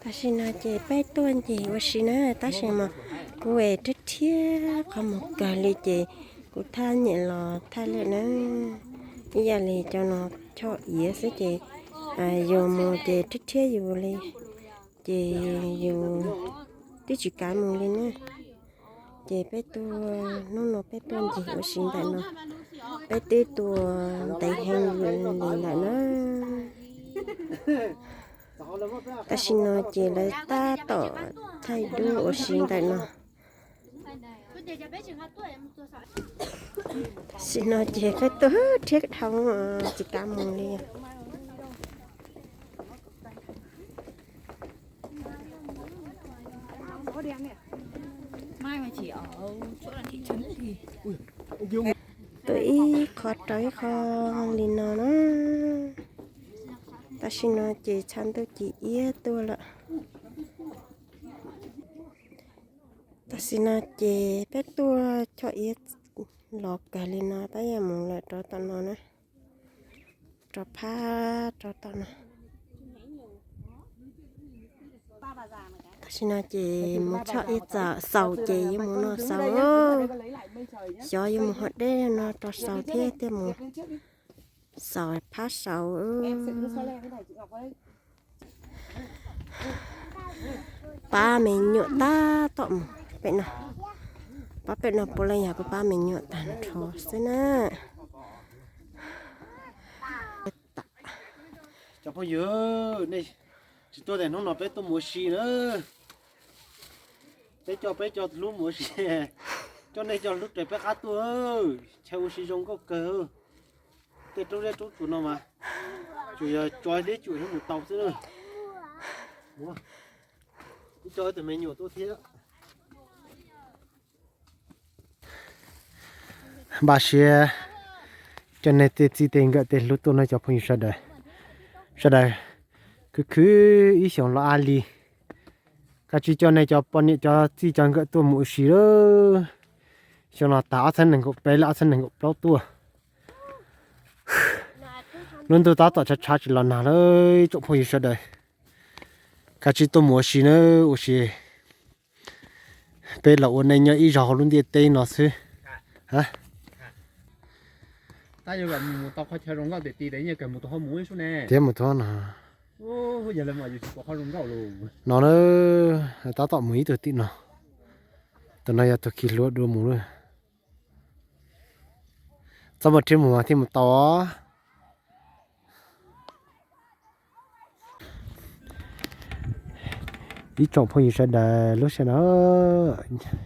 Tam sim no ces peb tuaj ncig ua si na, tab sis mas kuv es rhiab rhiab qhov muag kawg li ces kuv thaj nyem los thaj lawm na. Ib yam li cov no choj iav xwb ces yus mus ces rhiab rhiab yus li, ces yus twb tsis kav mus li na. Ces peb tuaj, hnub no peb tuaj ncig ua si ntawm no, peb twb tuaj ntev heev li lawm na. Tam sim no ces lawv tab tom thaij duab ua si ntawm no. Tam sim no ces peb tuaj rhiab dhau tsis kav mus li. Tuaj ib qho rau ib qho li no na. Tam sim no ces tshav ntuj ci iab tuaj lawm. Tam sim no ces peb tuaj choj iav los kawg li no, peb yuav mus lawm rau tom no na, rau phab rau tom no. Tam sim no ces mus choj iav xaus ces yuav mus no xaus, xyov yuav mus hov deb no rau xaus thiab thiaj mus xaus phab saud. Pab me nyuam tab tom mus pem no, pab pem no puav leej yog kuv pab me nyuam tag nrho xwb na. Cov phooj ywg, nej tsis tuaj ces hnub no peb tuaj mus ua si na. Peb coj peb cov hlub mus ua si, coj nej cov hlub raws peb qab tuaj, chaw ua si zoo nkauj kawg. Tej roob zeb roob tsuas no mas tsuas yog tso liab cuam thiab mus tau xwb na. Ib co tus me nyuam tuaj thiab. Npaj siab coj nej tej txij tej nkawm tej hlub tuaj na cov phooj ywg sawv daws. Sawv daws khwv khwv ib xyoos los a li, kav tsij coj nej cov poj niam cov txij cov nkawm tuaj mus ua si lawm. Xyoo no tas ob txhiab nees nkaum peb lawm, ob txhiab nees nkaum plaub tuaj. Lub ntuj tab tom tshav tshav tsis los nag lawm tsoom phooj ywg sawv daws. Kav tsij tuaj mus ua si nawb, ua si. Peb los ua neej nyob ib zaug hauv lub ntiaj teb no xwb. Tiab mus tau no. No na, tab tom mus ib tug tim no. Tus no yog tus khi hluav dua mus lawm. Txhob muaj rhiab mus mas thiaj mus tau. Ib tsoom phooj ywg sawv daws, lub sij hawm no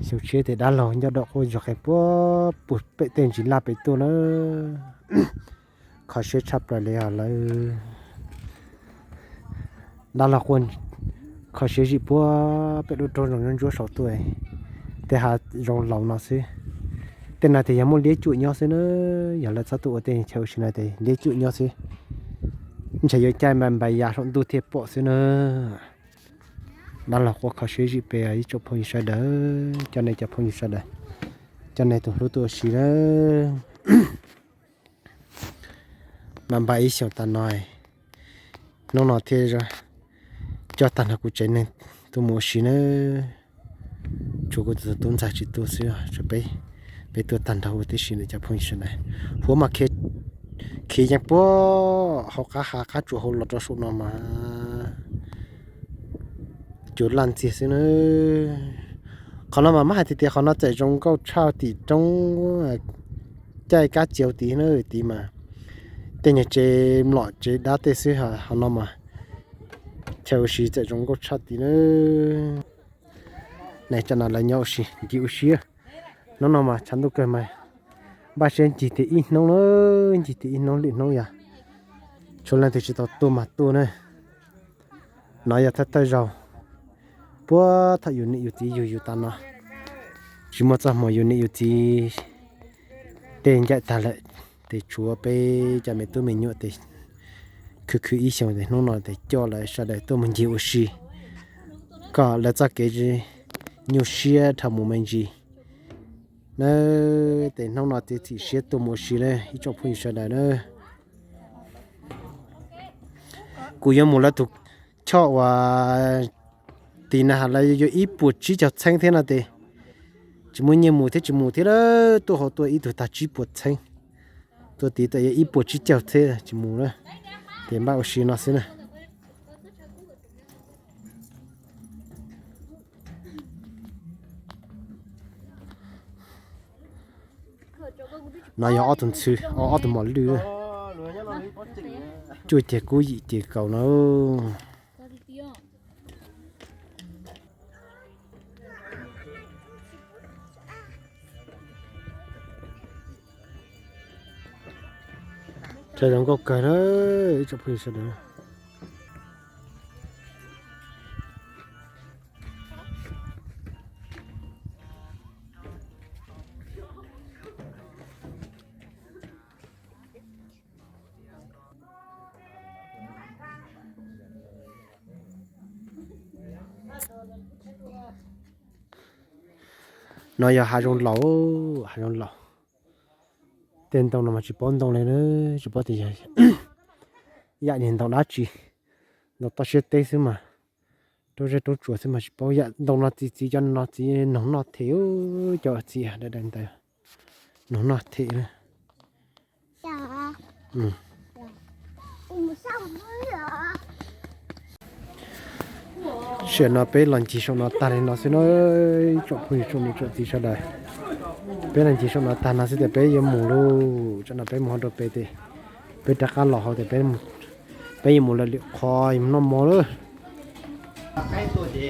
xyoo tshiab tes dab laug ncauj dawm quaj zog qe puag pem tej ntsis laj pem tuaj na. Kho siab tshaj plaws li os lawv. Dab laug quaj kho siab zim puag pem lub roob zoov ntsuab saud tuaj, tej hav zoov laus no xwb. Tej no tes yog muaj liab cuam nyob xwb na, yog lawv txhob tuaj ua tej chaw ua si no tes liab cuam nyob xwb. Ntshe yuav caij npais npais yas saum ntuj thiaj pom xwb na. Dab laug quaj kho siab zim pem ib tsoom phooj ywg sawv daws, coj nej cov phooj ywg sawv daws, coj nej tus hlub tuaj ua si na. Mas npaj ib xyoos tas no, hnub no thiaj coj tag nrho kuv tsev neeg tuaj mus ua si nawb. Tshuav kuv tus tub ntxawg tsis tuaj xwb, tshuav peb, peb tuaj tag nrho ua tib si ntawm cov phooj ywg sawv daws. Huab mas khiav yeej puag hauv qab hav qab tsuas hauv los rau saum no mas cuag laj ntxiag xwb na. Qhov no mas mab hais tias tias qhov no txawm zoo nkauj tshaj tim roob caij kab txiav tid na, tid mas tej nyuag tsev mlom tsev dab tej xwb, qhov no mas chaw ua si txawm zoo nkauj tshaj tid na. Nais cov no lawv nyob ua si ncig ua si. Hnub no mas tshav ntuj kawg mas npaj siab ncig tias ib hnub na, ncig tias ib hnub lwm hnub yog tshuav leej twg tsis tau tuaj mas tuaj na. No yog thawj thawj zaug puag thaum yus niam yus txiv yug yus tas no, tsis muaj txoj hmoo yus niam yus txiv tej ncaim tag lawm, ces tshuav peb cov me tub me nyuam ces khwv khwv ib xyoos ces hnub no ces coj lawv sawv daws tuaj mus ncig ua si kom lawv txoj kev nyuaj siab dhau mus me ntsis na. Ces hnub no txiav txim siab tuaj mus ua si na ib tsoom phooj ywg sawv daws na. Kuv yuav mus lawv tus choj uas Tim na has lawv yuav ib puas tsib caug txheeb thiab no tes, tsis muaj nyiaj mus thiab tsis mus thiab lawm, tuaj hauv tuaj ib tug tag tsib puas txheeb, tuaj tim tau yuav ib puas tsib caug thiab tsis mus na, ces npaj ua si no xwb na. No yog ob tug ntxhw, ob tug mos lwj, cuaj ceg kub yim ceg kaum no. Tsaus zoo nkauj kawg na, ib tsoom phooj ywg sawv daws. No yog hav zoov laus, hav zoov laus. Tej ntoo no mas tsis paub ntoo li na, tsis paub tias yog yam niag ntoo dab tsi, ntoo toj siab teb xwb mas, rau zej rau tsuas xwb mas tsis paub. Yam ntoo no txiv txiv cov no txiv noog noj them, cov txiv daim daim ntawd noog noj them. Sim no peb los ncig saum no tag li no xwb na, tsoom phooj ywg tsoom niam tsoom txiv sawv daws. Peb los ncig saum no tag no xwb tias peb yuav mus lauj, tsam no peb mus hauv rau pem tias, peb rov qab los hauv tias peb yuav mus lawm lwm qhov yuav mus noj mov lawm.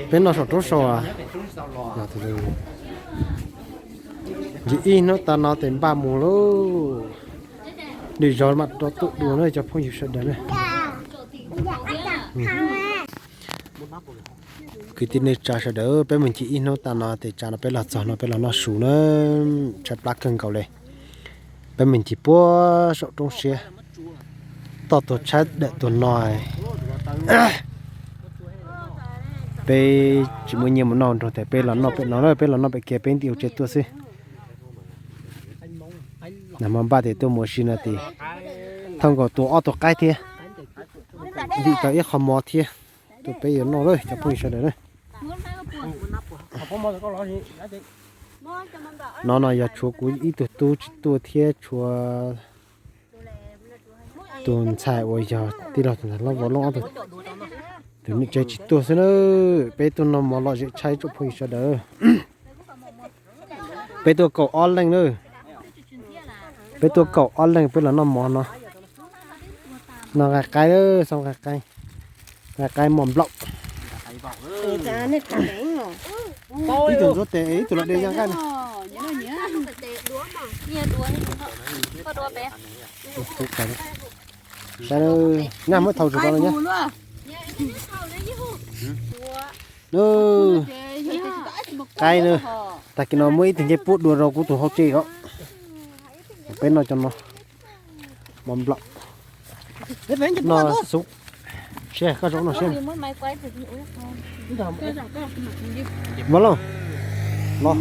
Peb noj saum roob saud. Ncig ib hnub tas no tes npaj mus lauj. Lwm zaus mam rov tuaj dua na cov phooj ywg sawv daws na. Kwv tij neej tsa sawv daws, peb mus ncig ib hnub tas no tes tsam no peb los txog no peb los noj su na, tshaib plab kawg nkaus li. Peb mus ncig puag saum roob siab, toj tuag tshaib dawm tuag no. Peb tsis muaj nyiaj mus noj nrog tes peb los noj pem no, peb los noj pem kiag peb nti ua tsev tuaj xwb. Nag hmo npaj tias tuaj mus ua si no tes thauj nkaus tua ob tug qaib thiab, ntim tau ib qho mov thiab, tuaj peb yuav noj lawm cov phooj ywg sawv daws na. No no yog tshuav kuv ib tug tub tsis tuaj thiab tshuav tus ntxhais uas yog tij laug tus ntxhais hlob vauv Looj ob tug, tus niam tsev tsis tuaj xwb na. Peb tuaj noj mov lom zem tshaib tsoom phooj ywg sawv daws. Peb tuaj kaum ob leej na. Peb tuaj kaum ob leej peb los noj mov no. No nqaij qaib, xyov nqaij qaib, nqaij qaib mos nplaum. Ib tug ntxuav tes ib tug los de ya nqaij na. Saib, nyaj muab thau tsuav rau no nyab. Qaib na, tag kis no muab ib tug ncej puab dua rau kuv tus hauv tsev os. Peb noj cov no, mos nplaum, noj xub. Siab koj zaum no siab. Mos Looj, los.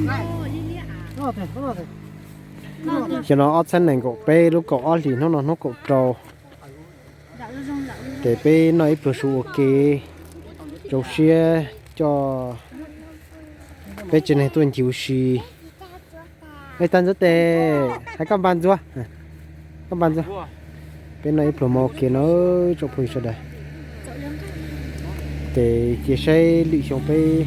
Xyoo no ob txhiab nees nkaum peb lub kaum ob hlis hnub no hnub kaum rau. Ces peb noj ib pluag su ua ke, zoo siab coj peb tsev neeg tuaj ncig ua si. Ej, tag ntxuav tes, hais koj npaj ntxuav, koj npaj ntxuav. Peb noj ib pluag mov ua ke no tsoom phooj ywg sawv daws. Ces cia saib lwm xyoo peb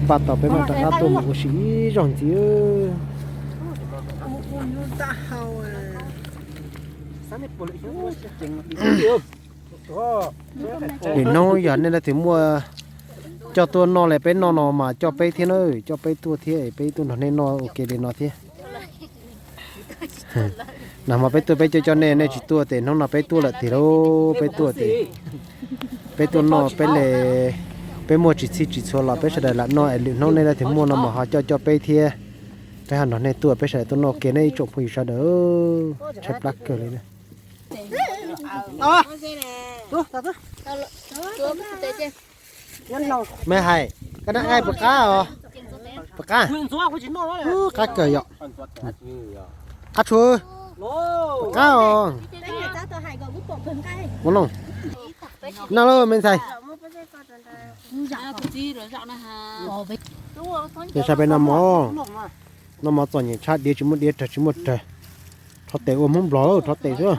npaj tau peb mam rov qab tuaj mus ua si ib zaug ntxiv. Lwm hnub yog nej leej twg muaj coj tuaj noj li peb noj no mas coj peb thiab na, coj peb tuaj thiab peb tuaj nrog nej noj ua ke li no thiab. Nag hmo peb tuaj peb coj coj nej, nej tsis tuaj tes hnub no peb tuaj lawm tiag lauj, peb tuaj tes peb tuaj noj peb li, peb muaj tsis txhij tsis txhua los peb sawv daws lam noj es lwm hnub nej leej twg muaj no mas ho coj coj peb thiab, peb ho nrog nej tuaj peb sawv daws tuaj noj ua ke na ib tsoom phooj ywg sawv daws. Tshaib plab kawg li na. Me hais, koj noj nqaij puas qab os? Puas qab? Qab kawg yom. Qab tshua, puas qab os? Ua no, noj lauj me ntxhais. Peb sab peb noj mov, noj mov txom nyem tshaj, diav tsis muaj diav, rawg tsis muaj rawg. Rho tes ua Hmoob Nplog, rho tes xwb.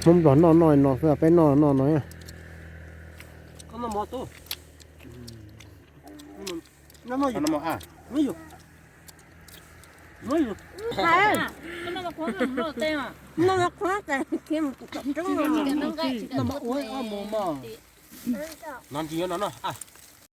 Hmoob Nplog noj noj no xwb, peb noj noj no. No ntsis yuav no no.